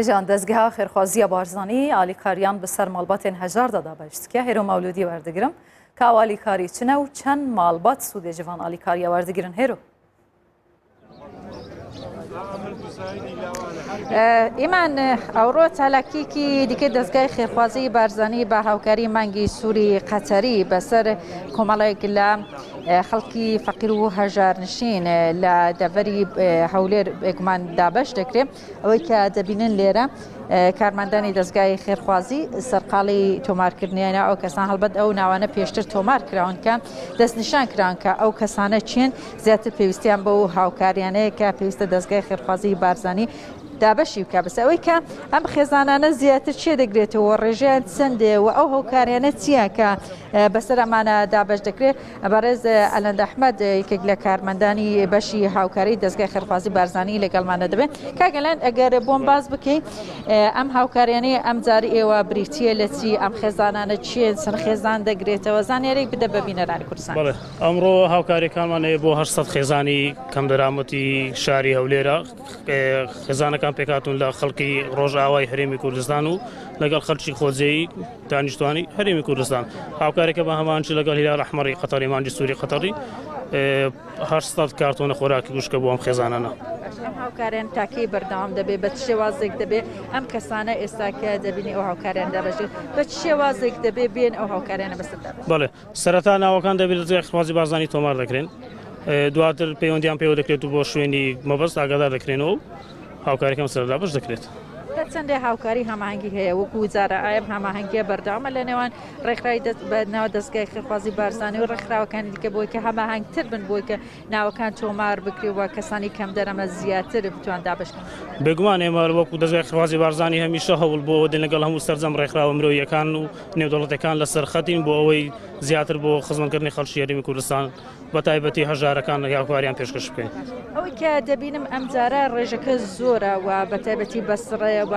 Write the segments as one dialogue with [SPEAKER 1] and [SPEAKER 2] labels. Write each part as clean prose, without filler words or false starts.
[SPEAKER 1] Hêjan Dezgeha Xêrxwaziya Barzanî alîkariyan bi ser malbatên hejar de dabeş dike. Hêro Mewlûdî werdigirim. Ka ew alîkarî çi ne û çend malbat sûdê ji van alîkariya werdigirin? Hêro.
[SPEAKER 2] ئیمان ئەوڕۆ چالاکیکی دیکە دەستگای خێرخوازی بارزانی بە هاوکاری مانگی سووری قەتەری بەسەر کۆمەڵێک لە خەڵکی فەقیر و هەژارنشین لە دەڤەری هەولێر بێگومان دابەش دەکرێت ئەوەی کە دەبینن لێرە کارمەندانی دەستگای خێرخوازی سەرقاڵی تۆمارکردنیانە ئەو کەسان هەڵبەت ئەو ناوانە پێشتر تۆمار کراون کە دەستنیشان کران کە ئەو کەسانە چین زیاتر پێویستیان بەو هاوکاریانەیە کە پێویستە دەستگای خێرخوازی بارزانی دابەشی بکە بەس ئەوەی کە ئەم خێزانانە زیاتر چێ دەگرێتەوە ڕێژیان چەندێ و ئەو هۆکاریانە چییە کە بەسەر ئەمانە دابەش دەکرێت بەڕێز ئەلەند ئەحمەد یەکێک لە کارمەندانی بەشی هاوکاری دەستگای خێرخوازی بارزانی لەگەڵمانە دەبێت کاک ئەلەند ئەگەر بۆم باس بکەی ئەم هاوکاریانەی ئەم جاری ئێوە بریتییە لە چی ئەم خێزانانە چێن چەند خێزان دەگرێتەوە زانیاریک بدە بە بینەرانی کوردستان.
[SPEAKER 3] بەڵێ ئەمڕۆ هاوکاریەکانمان هەیە بۆ 800 خێزانی کەمدەرامەتی شاری هەولێرە خێزانەکان پێکهاتوون لە خەڵکی ڕۆژئاوای هەرێمی کوردستان و لەگەڵ خەڵکی خۆجێی دانیشتوانی هەرێمی کوردستان هاوکارێکە بە هەمانچی لەگەڵ هیلال ئەحمەڕی قەتەری مانگی سووری قەتەری 800 کارتۆنە خۆراکی وشکە بۆ ئەم خێزانانە.
[SPEAKER 2] ئەم هاوکاریان تاکەی بەردەوام دەبێت بە چ شێوازێک دەبێت ئەم کەسانە ئێستا کە دەبینی ئەو هاوکاریان دابەشێت بە چ شێوازێک دەبێت بێن ئەو هاوکاریانە بەسەردا
[SPEAKER 3] بەڵێ سەرەتا ناوەکان دەبێت لە دەزگای خێرخوازی بارزانی تۆمار دەکرێن دواتر پەیوەندیان پێوە دەکرێت و بۆ شوێنی مەبەست ئاگادار دەکرێنەوە و هاوکاریەکەم سەردا بەش دەکرێت.
[SPEAKER 2] تا چەندێ هاوکاری هەماهەنگی هەیە وەکو جارە ئایا ئەم هەماهەنگیە بەردەوامە لە نێوان ڕێکخراوی دەست بە ناو دەزگای خێرخوازی بارزانی و ڕێکخراوەکانی دیکە بۆی کە هەماهەنگتر بن بۆی کە ناوەکان تۆمار بکرێ و کەسانی کەمدەرەمە زیاتر بتوان دابەش کەن؟
[SPEAKER 3] بێگومان ئێمە وەکو دەزگای خێرخوازی بارزانی هەمیشە هەوڵ بۆ ئەوە دەین لەگەڵ هەموو سەرجەم ڕێکخراوە مرۆییەکان و نێودەوڵەتەکان لەسەر خەتین بۆ ئەوەی زیاتر بۆ خزمەتکردنی خەڵکی هەرێمی کوردستان بە تایبەتی هەژارەکان هاوکاریان پێشکەش بکەین.
[SPEAKER 2] ئەوەی کە دەبینم ئەمجارە ڕێژەکە زۆرە و بە تایبەتی بەسڕەیە و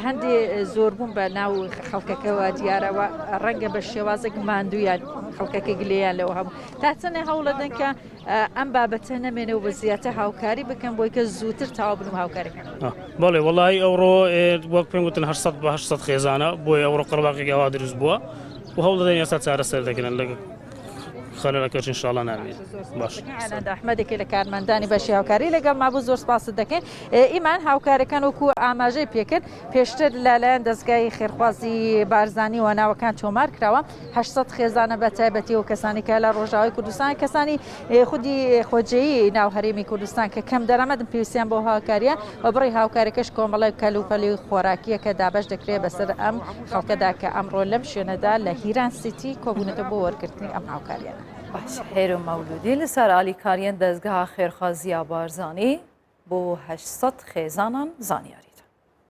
[SPEAKER 2] هەندێ زۆربوون بە ناو خەڵکەکەوە دیارە و ڕەنگە بە شێوازێک ماندوویان خەڵکەکە گلەیان لەوە هەبوو تا چەندێ هەوڵەدەن کە ئەم بابەتە نەمێنێ و بە زیاتر هاوکاری بکەن بۆی کە زووتر تەواو بن و هاوکاریەکان.
[SPEAKER 3] بەڵێ وەڵی ئەوڕۆ وەک پێم گوتن 800 بە 800 خێزانە بۆیە ئەوڕۆ قەرەباغێک ئاوا دروست بووە و هەوڵ دەدەین ئێستا چارەسەر دەکرێن لە خەلەلەکەش انشاءاللە نامێنێت
[SPEAKER 2] باش. ئالەند ئەحمەد یەکێ لە کارمەندانی بەشی هاوکاری لەگەڵ مابوو زۆر سپاست دەکەین ئیمان هاوکارەکان وەکو ئاماژەی پێکرد پێشتر لەلایەن دەستگای خێرخوازی بارزانی و ناوەکان تۆمار کراوە 800 خێزانە بە تایبەتی و کەسانی کە لە ڕۆژاوای کوردستان کەسانی خودی خۆجێی ناو هەرێمی کوردستان کە کەم دەرامەتن پێویستیان بۆ هاوکاریە و بڕی هاوکارەکەش کۆمەڵێک کەلوپەلی خۆراکیە کە دابەش دەکرێت بەسەر ئەم خەڵکەدا کە ئەمڕۆ لەم شوێنەدا لە هیران سیتی کۆبوونەتە بۆ وەرگرتنی ئەم هاوکاریانە.
[SPEAKER 1] باش هێرۆ مەولودی لەسەر ئالیکاریەن دەزگەها خێرخوازییا بارزانی بۆ 800 خێزانان زانیاری.